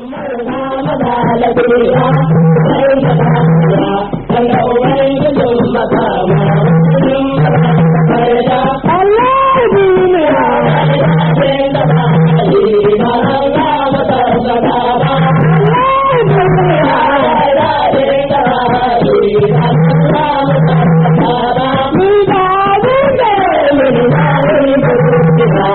Allah duniya. Allah duniya. Ni ba abin da ya mini na yi ba.